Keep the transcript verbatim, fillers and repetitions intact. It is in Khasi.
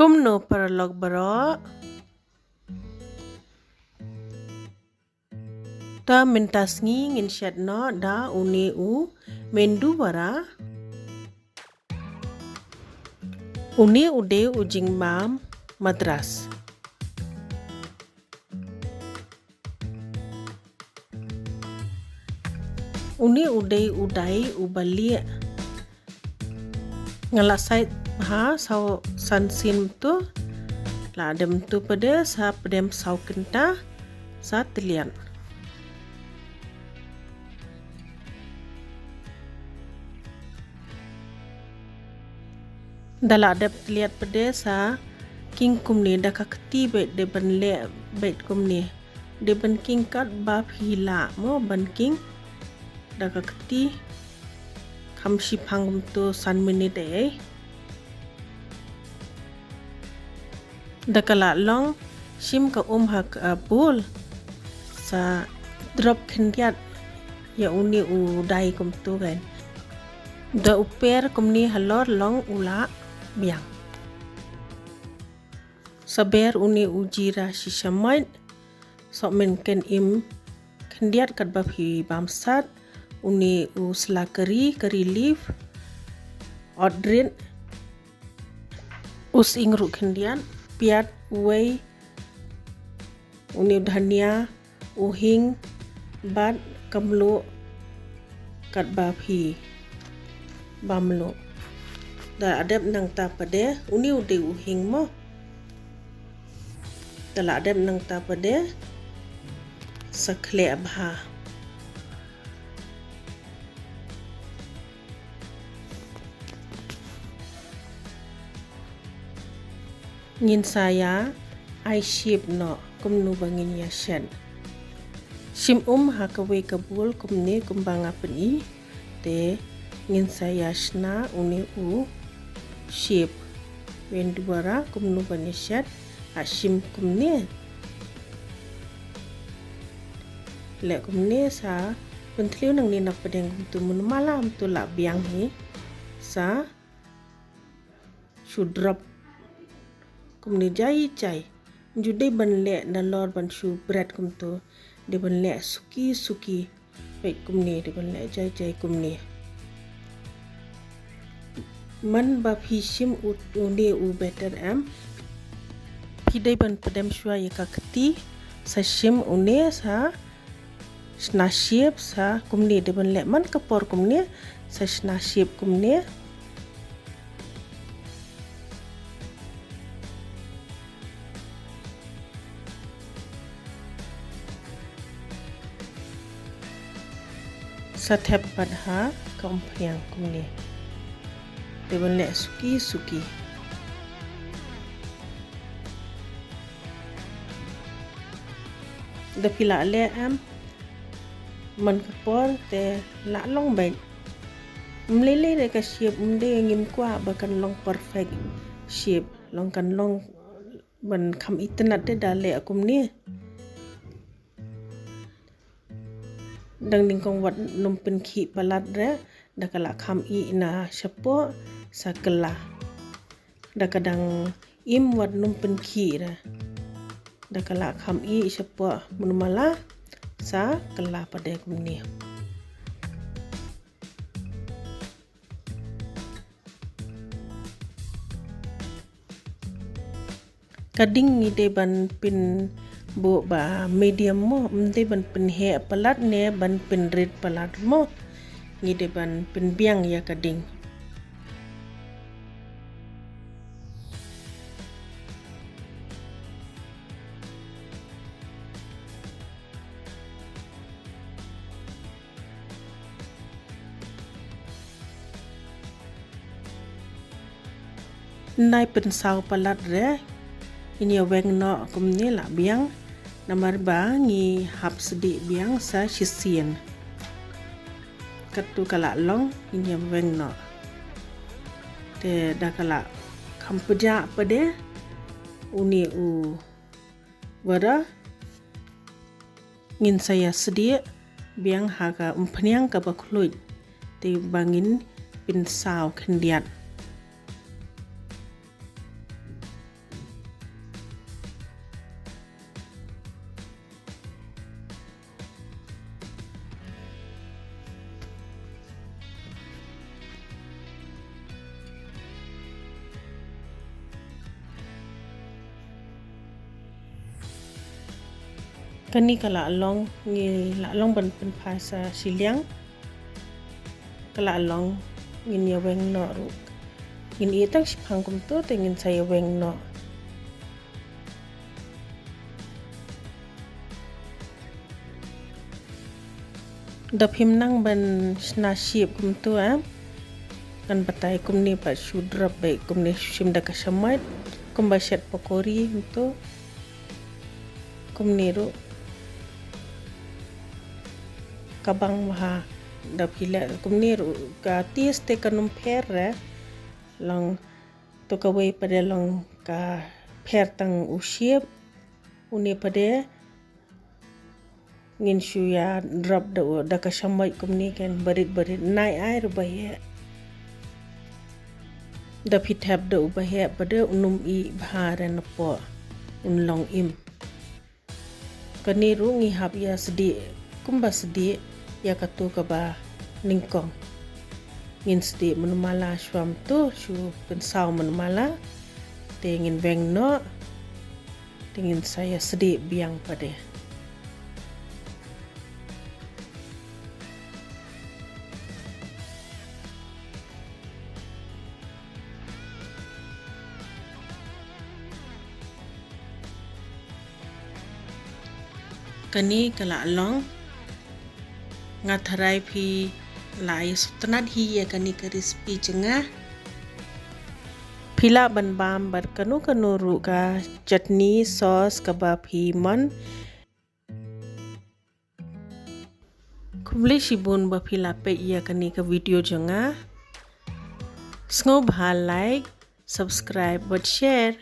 Kumno paralok baroh. Ta mynta sngi ngin shet noh da une u mendu wara. Une u dei u jingbam Madras. Une u dei u dai u balieh. Nga la sait ha saw san sien tu. La dem tu pade sa pedem saw kynta sa teliat. Da la dep teliat pade sa king kumne da ka kti beit de ban leh beit kumne. De ban king kat ba phi lah mo ban king da ka kti. Kham shiphang kumtu san minit eh. Da ka la long shim ka um ha ka bul sa drop khyndiat ïa une u dai kumtu kan. Da u per kumne halor long u la biang. Sa ber une u jira shisha mait. Sok men ken im khyndiat kat ba phi bam sat. Une u sla kari, kari leaf, odrit, u sing ruh khyndiat, piat, uwei, une u dhania, u hing, bad ka mluh kat ba phi bam mluh. Da la dep nangta pade une u dei u hing mo. Da la dep nangta pade sa khleh bha. Ngin sa ïa ai shape noh kumno ba ngin ïa shet. Shim um ha kawei ka bul kumne kumba nga pyni. Te ngin sa ïa shna une u shape. Wen duwara kumno ban ïa shet ha shim kumne. Leh kumne sa pynthliew nangne na pdeng kumtu mynno ma la kumtu la biang hi sa shu drop. Kumne jai jai. Ju dei ban leh nalor ban shu bret kumtu. Dei ban leh suki suki. Peit kumne dei ban leh jai jai kumne. Man ba phi shim u, une u batter em. Phi dei ban pdem shuwa ïa ka kti sa shim une sa shna shape sa kumne dei ban leh man ka por kumne sa shna shape kumne. Sa thep pat ha ka umphniang kumne. Dei ban leh suki suki. Da phi la leh em man ka por te la long beit. Ym lei lei re ka shape, ym dei, ngim kwah ba kan long perfect shape, long kan long ban kham itynnad te da leh kumne. Dang nyngkong wat nym pynkhih palat re da ka la kham ih na shapoh sa kylla. Da ka dang im wat nym pynkhih re da ka la kham ih shapoh mynno ma la sa kylla pat de kumne. Ka ding ngi dei ban pynbuh ba medium mo, ym dei ban pynheh palat ne ban pynrit palat mo. Ngi dei ban pynbiang ïa ka ding. Nai pynsaw palat re, ngin ïa weng noh kumne la biang, namar ba ngi hap sdieh biang sa shisien. Katto ka la long, ngin ïa weng noh. Te da ka la kham pjah pat de, une u wara. Ngin sa ïa sdieh biang ha ka umphniang kaba khluid te ba ngin pynsaw khyndiat. Kane ka la long, ngi la long ban pynphai sa shiliang. Ka la long, ngin ïa weng noh ruh. Ngin ïa tang shiphang kumto te ngin sa ïa weng noh. Da phim nang ban shna shape kumto, eh. Ngan batai kumne pat shu drop beit kumne, shu shim da ka shamoit kumba shet pakori kumto. Kumne ruh. Ka bang bha da phi leh kumne ruh, ka taste te kan ym pher re. Long to kawei pat de long ka pher tang u shape. Une pat de ngin shu ïa drop da u, da ka shamoit kumne, kan barit barit, nai ai ruh ba heh. Da phi thep da u ba heh pat de un ym ih bha re napoh, un long im. Kane ruh ngi hap ïa sdieh kumba sdieh ïa kato kaba nyngkong. Ngin sdieh mynmala shuwa, to shu pynsaw mynmala. Te ngin weng noh. Te ngin sa ïa sdieh biang pat de. Kane ka la long. Nga tharai phi la ïa sngewtynnat hi ïa kane ka recipe jong nga. Phi lah ban bam bad kano kano ruh ka chutney sauce kaba phi mon. Khublei shibun ba phi la peit ïa kane ka video jong nga. Sngewbha like, subscribe bad share.